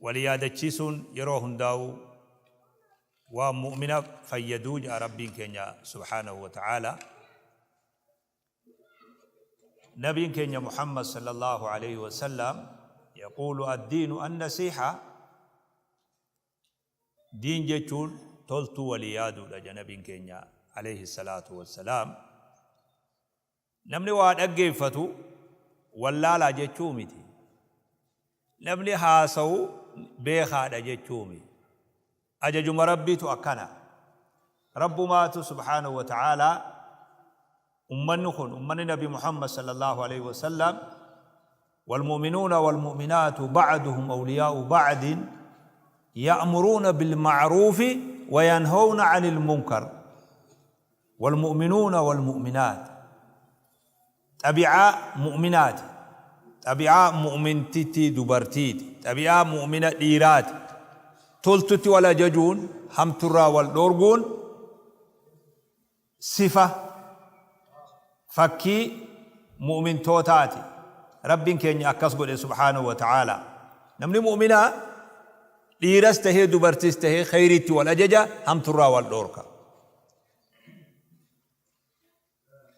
Wal yaadachiisuun yeroo hundaa'u waan mu'mina fayyaduu ja'a Rabbiin keenya subhaanahu wa ta'aala. Nabiin keenya Muhammad sallallahu alayhi wa sallam yaquulu addiinu annasiiha diin jechuun toltuu walii yaaduudha ja nabiin keenya alayhi salaatu wassalaam. Namni waa dhaggeeffatu wallaalaa jechuu miti. Namni haasawu beekaadha jechuu miti. Ajajuma Rabbiitu akkana. Rabbumaatu subhaanahu wa ta'aalaa ummanni kun ummanni Nabi Muhammad sallallahu alaihi wasallam والمؤمنون والمؤمنات بعضهم أولياء بعض يأمرون بالمعروف وينهون عن المنكر Walmu'minuuna walmu'minaat Xabi'aa mu'minaati Xabi'aa mu'mintittii dubartiiti Xabi'aa mu'mina dhiiraati Toltutti wal ajajuun hamturraa wal dhoorguun sifa, fakkii, mu'mintootaati. Rabbiin keenya akkas godhe subhaanahu wa ta'aalaa. Namni mu'minaa dhiiras tahee dubartis tahee kheyriitti wal ajaja hamturraa wal dhoorka.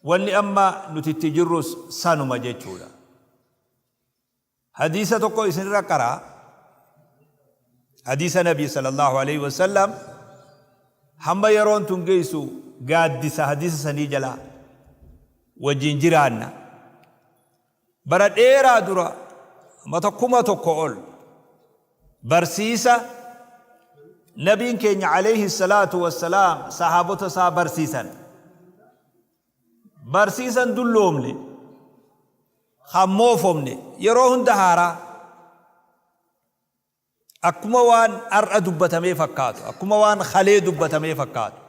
Wanni amma nuti itti jirrus sanuma jechuudha. Hadiisa tokko isinirra qara'a. Hadiisa Nabii sallallahu alaihi wasallam hamma yeroon tun geessu gaaddisa hadiisa sanii jalaa wajjin jiraanna. Bara dheeraa dura mata 1000 ol barsiisa Nabiin keenya alayhi salaatu wassalaam sahaabota isaa barsiisan. Barsiisan dulloomne, kan moofomne, yeroo hunda haaraa. Akkuma waan har'a dubbatamee fakkaatu, akkuma waan kalee dubbatamee fakkaatu.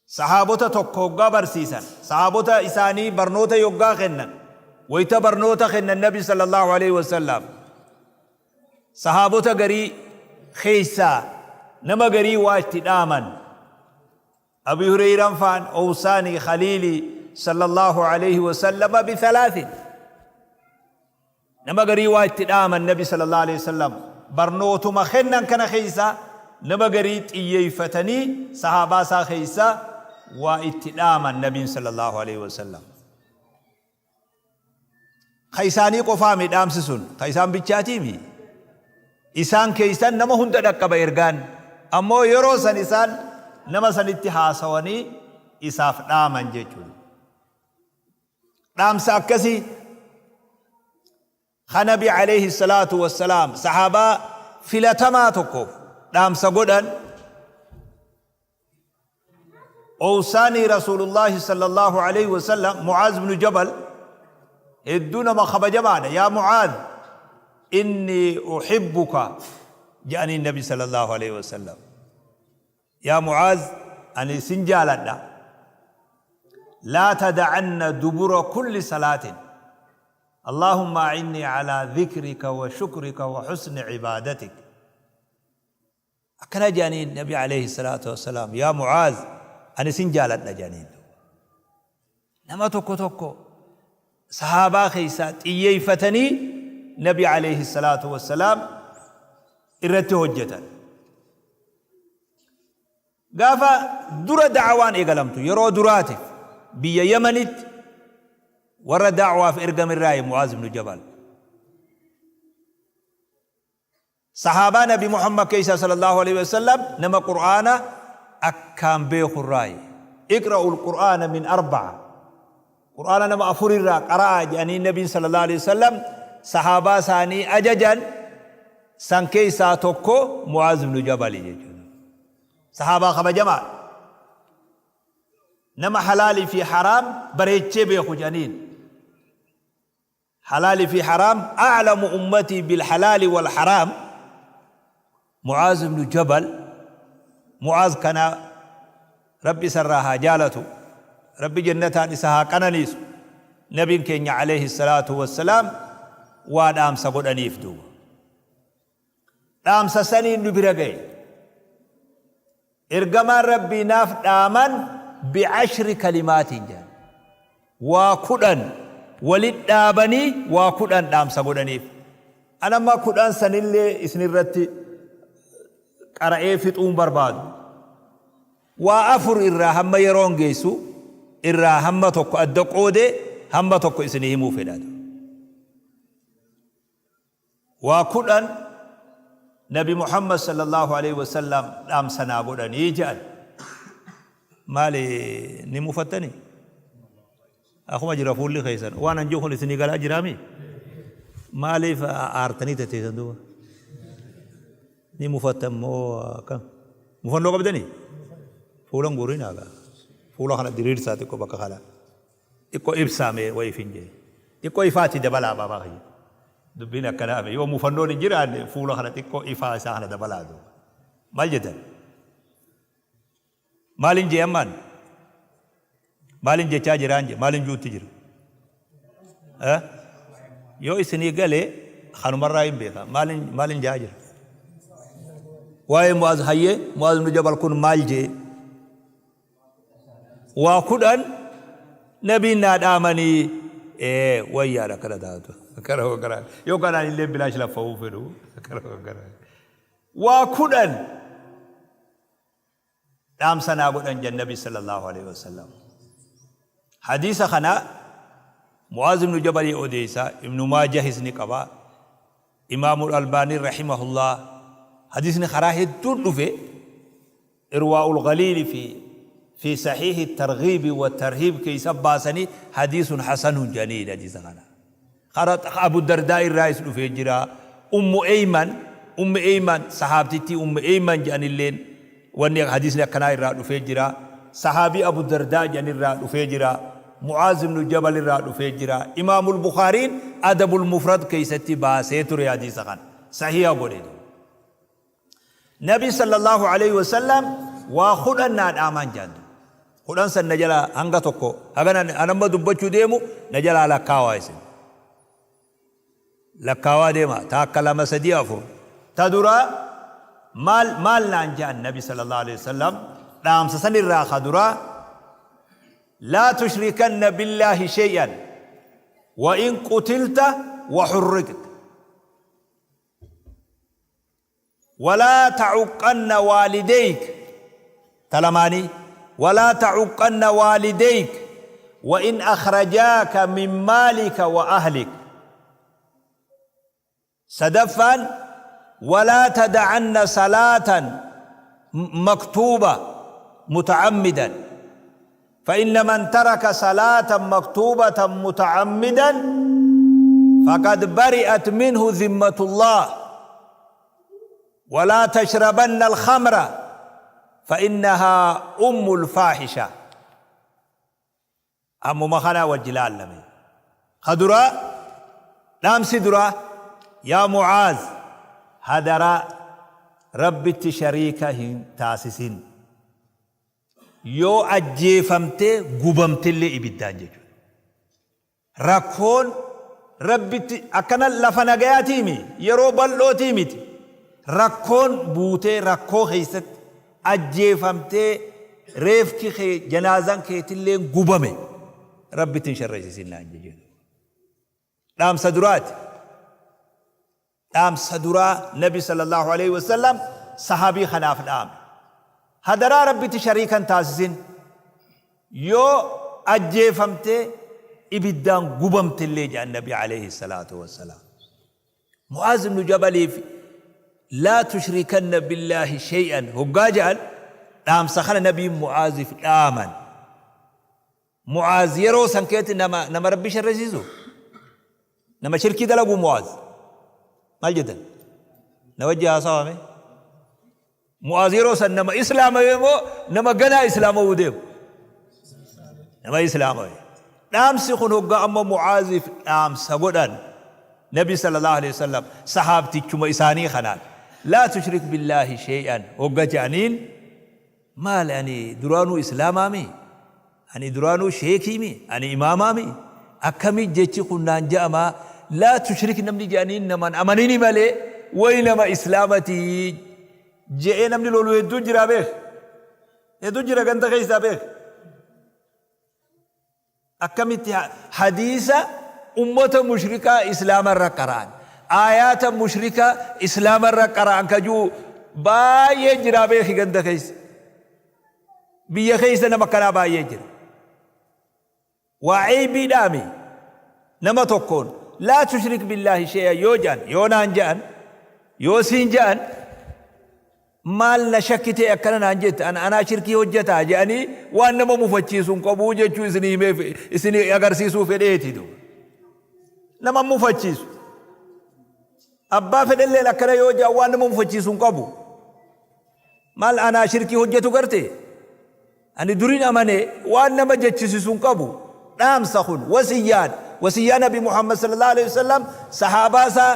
Sahaabota tokko hoggaa barsiisan, sahaabota isaanii barnoota yoggaa kennan, wayita barnoota kennan Nabi sallallahu alaihi wasallam sahaabota garii keessaa nama garii waa itti dhaaman. Abi Hureyran faan Owsaanii Khaliilii sallallahu alaihi wasallama bithalaatin. Nama garii waa itti dhaaman Nabi sallallahu alaihi wasallam barnootuma kennan kana keessa nama garii xiyyeeffatanii sahaabaa isaa keessa waa itti dhaaman Nabiin sallallahu alaihi wasallam. Ka isaanii qofaa mi dhaamsi sun ka isaan bichaatii mi? Isaan keessan nama hunda dhaqqaba ergaan. Ammoo yeroo san isaan nama sanitti haasawanii isaaf dhaaman jechuudha. Dhaamsa akkasii ka Nabi alayhi salaatu wassalaam sahaabaa filatamaa tokkoof dhaamsa godhan Owsaanii Rasuulullaahi sallallahu alayhi wasallam Mu'aaz ibnu Jabal hedduu nama kabajamaadha. Yaa Mu'aaz inni uhibbuka jedhaniin Nabi sallallahu alayhi wasallam. Yaa Mu'aaz ani sin jaaladha. Laa tada'anna dubura kulli salaatin. Allahumma a'innii alaa dhikrika wa shukrika wa husni cibaadatik. Akkana jedhaniin Nabi alayhi salaatu wassalaam yaa Mu'aaz ani sin jaaladha jedhaniin duuba. Nama tokko tokko sahaabaa keessaa xiyyeeffatanii Nabi alayhi salaatu wassalaam irratti hojjetan. Gaafa dura da'awaan eegalamtu yeroo duraatiif biyya Yamanitti warra da'waaf ergamirraayi Mu'aaz ibnu Jabal. Sahaabaa Nabi Muhammad keeysaa sallallaahu aleyhi wasallam nama Qur'aana akkaan beeku irraayi. Iqra'ul Qur'aana min arba'a. Qur'aana nama afur irraa qara'aa jedhanii Nabiin sallallaahu aleyhi wasallam sahaabaa isaanii ajajan san keeysaa tokko Mu'aaz ibnu Jabali jechuudha. Sahaabaa kabajamaadha. Nama halaalii fi haraam bareechee beeku jedhaniin. Halaali fi haraam a'lamu ummatii bil halaali wal haraam Mu'aaz ibnu Jabal Mu'aaz kana Rabbi isarraa haa jaalatu Rabbi jannataan isa haa qananiisu Nabiin keenya alayhi salaatu wassalaam waa dhaamsa godhaniif duuba Dhaamsa saniin nu bira gaye. Ergamaan Rabbii naaf dhaaman bi'ashri kalimaatiin jedhan. Waa 10 walit dhaabanii waa 10 dhaamsa godhaniif. An amma kudhan sanillee isinirratti qara'ee fixuun barbaadu. Waa afur irraa hamma yeroon geessu irraa hamma tokko adda qoodee hamma tokko isinii himuu fedha. Waa 10 Nabi Muhammad sallallahu aleyhi wasallam dhaamsa naa godhanii je'an. Maali ni mufattanii? Akuma jira fuulli keessan. Waan an jiru kun isinii galaa jiraami? Maaliif aartanii tetteessan duuba? Ni mufattan moo akkam? Mufannoo qabdanii? Fuula hin guurinaa gaa. Fuula kana diriirsaa xiqqoo bakka kana. Xiqqoo ibsaa mee wayiif hin jee. Xiqqoo ifaati dabalaa baabaa kiyya. Dubbiin akkanaa mee yoo mufannoon hin jiraanne fuula kana xiqqoo ifaa isaa kana dabalaa duuba. Maal jettan? Maalin jee ammaan? Maalin jechaa jiraan jee? Maalin juutti jira? Eh? Yoo isinii gale kanumarraa hin beeka. Maalin maalin jaa jira? Waa'ee Mu'aaz hayyee Mu'aaz ibn Jabal kun maal jee? Waa 10 nabiin naa dhaamanii ee wayyaadha akkana taatu akkana akkana yoo kanaan illee bilaash laffa'uu fedhu akkana akkana waa 10 dhaamsa naa godhan jedhan nabi sallallahu alaihi wasallam. Hadiisa kana Mu'aaz ibnu Jabalii odeessa, Ibnu Maajahis ni qaba. Imaamul Albaanii rahimahullah hadiisni karaa hedduun dhufe. Irwaa'ul Ghaliil fi fi Sahiihi Targhiibi wa Tarhiib keeysa baasanii hadiisun hasanun jedhaniin hadiisa kana. Kara Abu Dardaa irraayis dhufee jira. Ummu Eyman, Ummu Eyman, sahaabtittii Ummu Eyman jedhanilleen wanni hadiisni akkanaa irraa dhufee jira. Sahaabii Abu Dardaa jedhanirraa dhufee jira. Mu'aaz ibnu Jabal irraa dhufee jira. Imaamul Bukhaariin Adabul Mufrad keeysatti baasee ture hadiisa kana. Sahiiha godhe. Nabi sallallahu aleyhi wasallam waa 10 naa dhaamaan jaan duuba. 10 san na jalaa hanga tokko hagan an amma dubbachuu deemu na jalaa lakkaawaa isin. Lakkaawaa deema taakka 2 3 4. Ta duraa maal maal naan jaan Nabi sallallahu aleyhi wasallam dhaamsa san irraa ka duraa laa tushrikanna billaahi shay'an wa in qutilta wa hurriqta. Walaa tacuqqanna waalideyk ta lamaanii walaa tacuqqanna waalideyk wa in akhrajaaka min maalika wa ahlik sadaffaan walaa tadacanna salaatan maktuuba mutacammidan فإن من ترك صلاة مكتوبة متعمدا فقد برئت منه ذمة الله ولا تشربن الخمر فإنها أم الفاحشة. Ammuma kanaa wajji laalla mee. Ka duraa, dhaamsi duraa, Yaa Mu'aaz, hadaraa Rabbitti shariika hin taasisin. Yoo ajjeefamtee gubamtellee ibiddaan jechuudha. Rakkoon Rabbitti akkana lafa nagayaatii mi yeroo bal'ootii miti. Rakkoon buutee rakkoo keessatti ajjeefamtee reefki kee janaazaan keetilleen gubame Rabbitti hin sharreessisin naan jedhe. Dhaamsa duraati. Dhaamsa duraa Nabi sallallahu aleyhi wa sallam sahaabii kanaaf dhaame. Hadaraa Rabbitti shariika hin taasisin. Yoo ajjeefamtee ibiddaan gubamtellee jedhan Nabi aleyhi salaatu wa salaam. Mu'aaz ibnu Jabaliif laa tushrikanna billaahi shay'an hoggaa jedhan dhaamsa kana Nabiin Mu'aaziif dhaaman. Mu'aaz yeroo san keessatti nama nama Rabbi sharrisiisu? Nama shirkii dalagu Mu'aaz? Maal jettan? Na wajji haasawaa mee? Mu'aaz yeroo san nama islaamawee moo nama ganaa islaamawuu deemu? Nama islaamawee. Dhaamsi kun hoggaa amma Mu'aaziif dhaamsa godhan Nabi sallallahu alaihi wasallam sahaabtichuma isaanii kanaan laa tushrik billaahi shay'an hogga jedhaniin Maali ani duraanuu islaamaa mii? Ani duraanuu sheekii mii? Ani imaamaa mii? Akkami jechi kun naan ja'amaa? Laa tushrik namni je'aniin nama hin amanini malee way nama islaamatii je'ee namni lolu hedduu jiraa beek. Hedduu jira ganda keessaa beek. Akkamitti hadiisa ummata mushrikaa islaama irra qara'an. Aayaata mushrika islaamarra qara'an ka ji'u baay'ee jiraa beeki ganda keessa. Biyya keessa nama akkanaa baay'ee jira. Waa eybiidhaami nama tokkoon laa tushrik billaahi shee'an yoo ja'an, yoo naan ja'an, yoo siin ja'an, maal na shakkitee akkana naan jette, an anaa shirkii hojjataa je'anii waan nama mufachiisu hin qabuu jechuu isinii himeef, isinii agarsiisuu fedheeti duuba. Nama mufachiisu. Abbaa fedhelleen akkana yoo ja'an waan nama mufachiisu hin qabu. Maal anaa shirkii hojjatu garte? Ani durin amane waan nama jechisisu hin qabu. Dhaamsa kun wasiyyaadha. Wasiyyaa Nabi Muhammad sallallahu alaihi wasallam sahaabaa isaa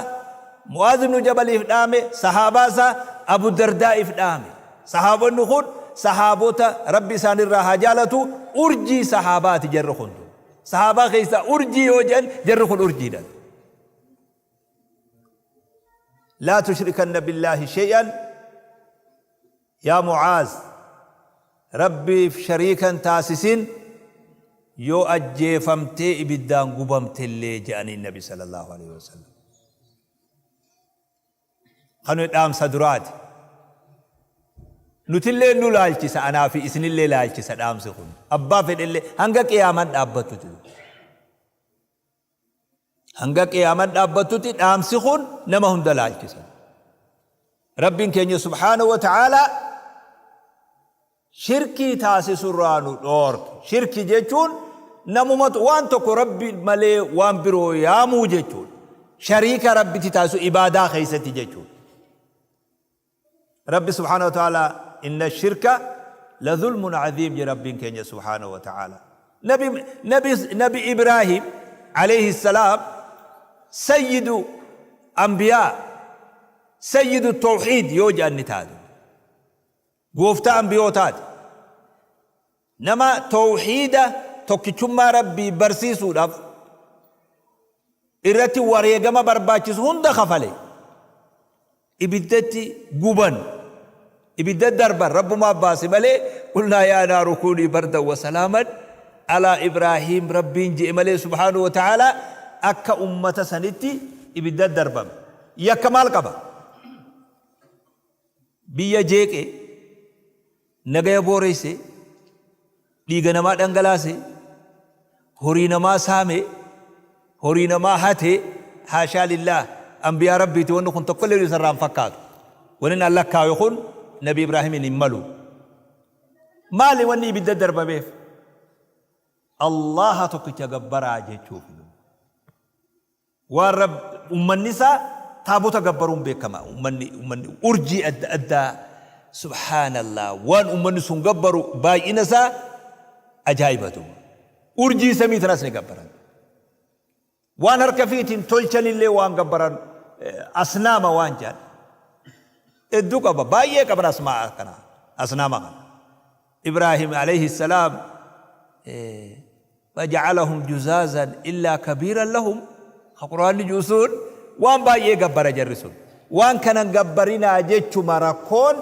Mu'aaz ibn Jabaliif dhaame, sahaabaa isaa Abu Dardaa'iif dhaame. Sahaabonni kun sahaabota Rabbi isaanirraa haa jaalatu, urjii sahaabaati jarri kun. Sahaabaa keessaa urjii yoo jedhan jarri kun urjiidha. Laa tushrikanna billaahi shay'an, yaa Mu'aaz, Rabbiif shariika hin taasisin, yoo ajjeefamtee ibiddaan gubamtellee je'aniin Nabi sallallahu aleyhi wasallam. Kuni dhaamsa duraati. Nutillee nu laalchisa, anaa fi isinillee laalchisa dhaamsi kun. Abbaa fedhellee hanga qiyaamaan dhaabbattuti. Hanga qiyaaman dhaabbattutti dhaamsi kun nama hunda laalchisa. Rabbiin keenya subhaanahu wa ta'aalaa shirkii taasisurraa nu dhoorke. Shirki jechuun namumatu waan tokko Rabbi malee waan biroo yaamuu jechuudha. Shariika Rabbitti taasisu ibaadaa keessatti jechuudha. Rabbi subhaanahu wa ta'aalaa inna shirka la zulmun aziim jedhe Rabbiin keenya subhaanahu wa ta'aalaa. Nabi, nabi, nabi Ibraahim alayhi salaam, sayyidu anbiyaa, sayyidu tawxiid yoo jedhan ni taatu. Gooftaa anbiyootaati. Nama tawxiida, tokkichummaa Rabbii barsiisuudhaaf irratti wareegama barbaachisu hunda kafale. Ibiddatti guban, ibidda darban, Rabbumaa baase malee, qulnaa yaa naaru kuunii bardan wa salaaman alaa Ibraahiim Rabbiin je'e malee subhaanahu wa ta'aalaa akka ummata sanitti ibidda darbame. Yakka maal qaba? Biyya jeeqe, nagaya booreyse, dhiiga namaa dhangalaase, horii namaa saame, horii namaa hate, haashaa lillaah, anbiyaa Rabbiiti wanni kun tokkollee isarraa hin fakkaatu. Wanni an lakkaawe kun Nabi Ibraahimiin hin malu. Maali wanni ibidda darbameef? Allaha tokkicha gabbaraa jechuufi. Waan Rabb ummanni isaa taabota gabbaruun beekama. Ummanni ummanni urjii adda addaa, subhaanallah, waan ummanni sun gabbaru baay'ina isaa ajaa'ibatu. Urjii samii tanas ni gabbaran. Waan harka fiitiin tolchanillee waan gabbaran, asnaama waan jedhan. Hedduu qaba, baay'ee qaban asmaa kana, asnaama kana. Ibraahim alayhi salaam faja'alahum juzaazan illaa kabiiran lahum ka qur'aanni ji'u sun waan baay'ee gabbara jarri sun. Waan kana hin gabbarinaa jechuma rakkoon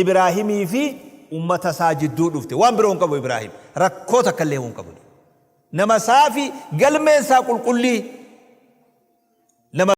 Ibraahimii fi ummata isaa jidduu dhufte. Waan biroo hin qabu Ibraahim. Rakkoo takka illee hin qabu. Nama saafi, galmeen isaa qulqullii.